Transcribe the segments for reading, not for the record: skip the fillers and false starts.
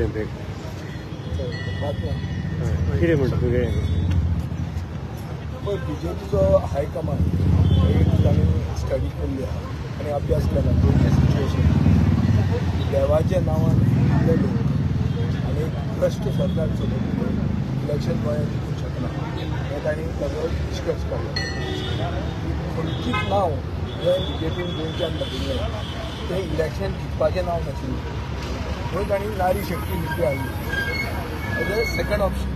धेंपेक कितें म्हणटा तुगें? पळय, बीजेपीचो हायकमांड तांणी स्टडी केल्ली आहा आनी अभ्यास केला गोंयचें सिच्युएशन. देवाच्या नांवान इतले लोक आनी भ्रश्ट सरकार चलोवपी इलेक्शन गोंयांत जिखूंक शकना हें तांणी ताजो निश्कर्श काडलो. खंयचीच नांव जें बीजेपीन गोंयच्यान धाडिल्लें तें इलेक्शन जिखपाचें नांव नाशिल्लें, म्हणून तांणी नारी शक्ती मुद्दे हाडली एज अ सेकंड ऑप्शन.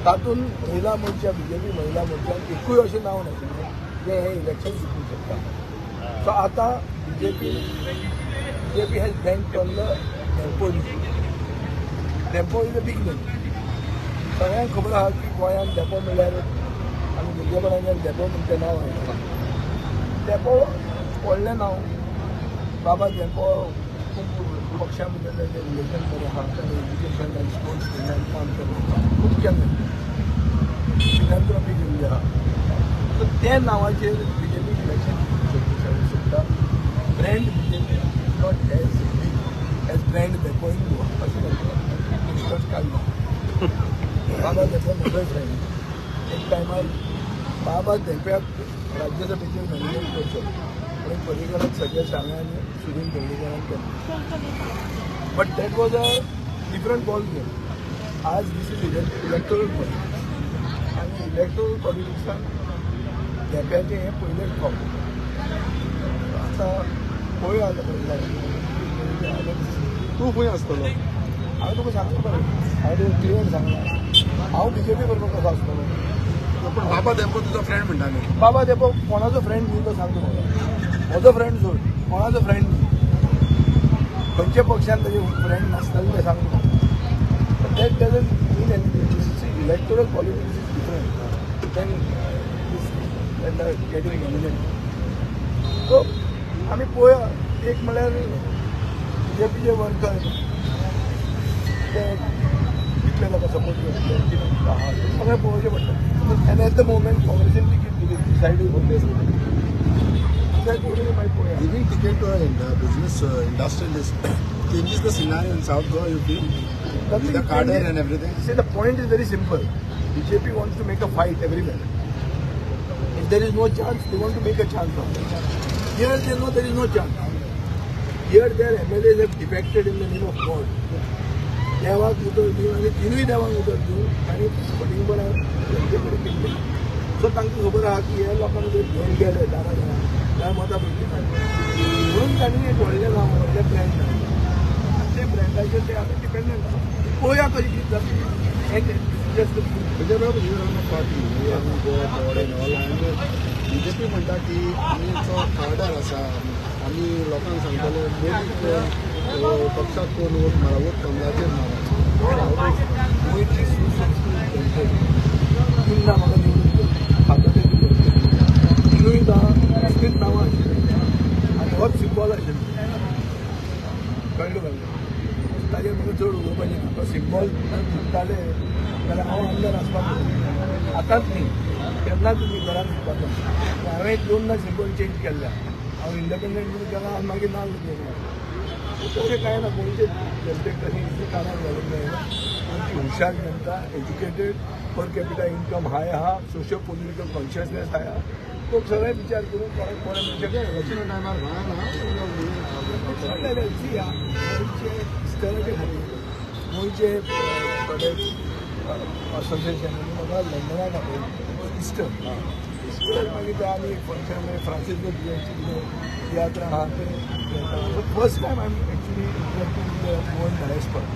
तातूंत महिला मोर्चा, बीजेपी महिला मोर्चान एकूय अशें नांव नाशिल्लें जें हें इलेक्शन जिखूंक शकता. सो आतां BJP has bank on the Dempo. Dempo is a big name. सगळ्यांक खबर आहा की गोंयांत धेंपो म्हणल्यार आमी भुरगेपणाच्यान धेंपो म्हणचें नांव आयकलां. धेंपो व्हडलें नांव, बाबा धेंपो खूब पक्षा भितर तांचें रिलेशन बरें आहा, ताणें एज्युकेशन आनी स्पोर्ट्स फिल्डान काम केलें, खूब केलें, फिलॅन्थ्रोपी केल्ली आहा. सो त्या नांवाचेर बीजेपी इलेक्शन जिखूंक शकता. Brand BJP not as big as brand Dempo in Goa अशें तांचो निश्कर्श काडलो. बाबा धेंपो म्हजोय फ्रेंड. एक टायमार बाबा धेंप्याक राज्यसभेचेर नॉमिनेट करचो म्हणून पर्रीकरान सजेस्ट हांवें आनी सुदिन ढवळीकरान केलें, but that was a different ball game. आज this is electoral politics आनी इलेक्टोरल पॉलिटिक्सान धेंप्याचें हें पयलेंच फावट. आतां पळोवया आतां. तूं खंय आसतलो? हांवें तुका सांगलां मरे, हांवें तुका क्लियर सांगलां, हांव बीजेपी बरोबर कसो आसतलो? पूण बाबा धेंपो तुजो फ्रेंड म्हणटा न्ही? बाबा धेंपो कोणाचो फ्रेंड न्ही तो सांगता म्हाका. म्हजो फ्रेंड सोड, कोणाचो फ्रेंड न्ही, खंयच्या पक्षान ताजे फ्रेंड नासतले तें सांगता म्हाका. That doesn't mean anything. Electoral politics is different than getting nominate. So आमी पळोवया. एक म्हणल्यार बीजेपीचे वर्कर ते कितले लोकां सपोर्ट करतले, कितें आहा तें सगळें पळोवचें पडटा. आनी एट the moment काँग्रेसीन तिकीट दिली, डिसायड मागीर पळोवया. Giving ticket to a business industrialist changes the scenario in South Goa, you feel? Nothing The cadre changes. And everything? See, the point is very simple. BJP wants to make a fight everywhere. If there is no chance, they want to make a chance of it. Here they know there is no chance. Here their MLAs have defected in the name of God. देवाक उतर दिवन आनी तिनूय देवांक उतर दिवन तांणी फटींगपणान जनते कडेन केल्लें. सो तांकां खबर आहा की हे लोकांक जर घेवन गेले दारा दारा जाल्यार मतां पडली ना, म्हणून तांणी एक व्हडलें नांव, व्हडलें ब्रँड हाडलें आनी ते ब्रँडाचेर ते आतां डिपेंडंट आसा. पळोवया कशें कितें जाता हें. Just Vijay Babu, you run a party, you run Goa board and all, and BJP म्हणटा की आमचो कार्डर आसा, आमी लोकांक सांगतले मोदीक कोण, पक्षाक कोण वोट मारा, वोट कमलाचेर मारा. गोंयची सुसंस्कृत जनतेन तिनदां म्हाका निवडून दिलो, फातोड्डें दिलो, तिनूय दां असलीच नांवां आशिल्लीं आनी होच सिंबॉल आशिल्लो. कळ्ळें तुका? ताजेर म्हाका चड उलोवपाचें ना. तो सिंबॉल जिखताले जाल्यार हांव आमदार आसपाक जाय. आतांच न्ही, केन्नाच तुमी घरान जिखपाचो. हांवें दोनदां सिंबॉल चेंज केल्ले. हांव इंडिपेंडंट म्हणून केला आनी मागीर नाल्ल केला. तशें कांय ना. गोंयचे जनतेक तशें इतलें कानार घालूंक जायना. गोंयची हुशार जनता, educated, per capita income high आहा, सोशियो पॉलिटिकल कॉन्शियसनेस हाय आहा. लोक सगळे विचार करून कोणाक कोणें म्हणचे इलेक्शना टायमार गोंयान गोंयचे इस्टराचे खातीर गोंयचे प्रॉडक्ट असोसिएशनान म्हाका लंडनाक आपयलें इस्टर. इस्टर मागीर ते आमी एक फंक्शन फ्रांसीस गोजयांची कितें तियात्र आहा ते. First time I am actually interacting with the Goan diaspora.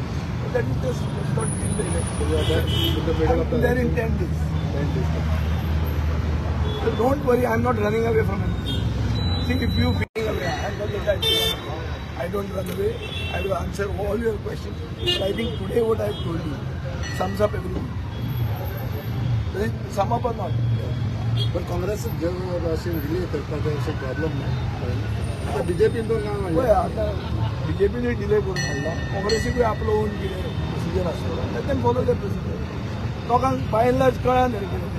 That is just not in the election. In the middle of the There in 10 days. 10 days. So don't worry, I'm not running away from anything. See, if you feel away, I'm not the type to run away. I don't run away. I will answer all your questions. But I think today what I have told you sums up everything. Does it sum up or not? पण काँग्रेस जे अशें delay करपाक अशें problem ना. आतां बीजेपीन तो नांव पळय, हाडलें. आतां बीजेपीनूय डिले करून हाडला, काँग्रेसीकूय आपलो ओन कितें प्रोसिजर आसतलो, let them follow the procedure. लोकांक बाय एंड लार्ज कळना न्ही कितें.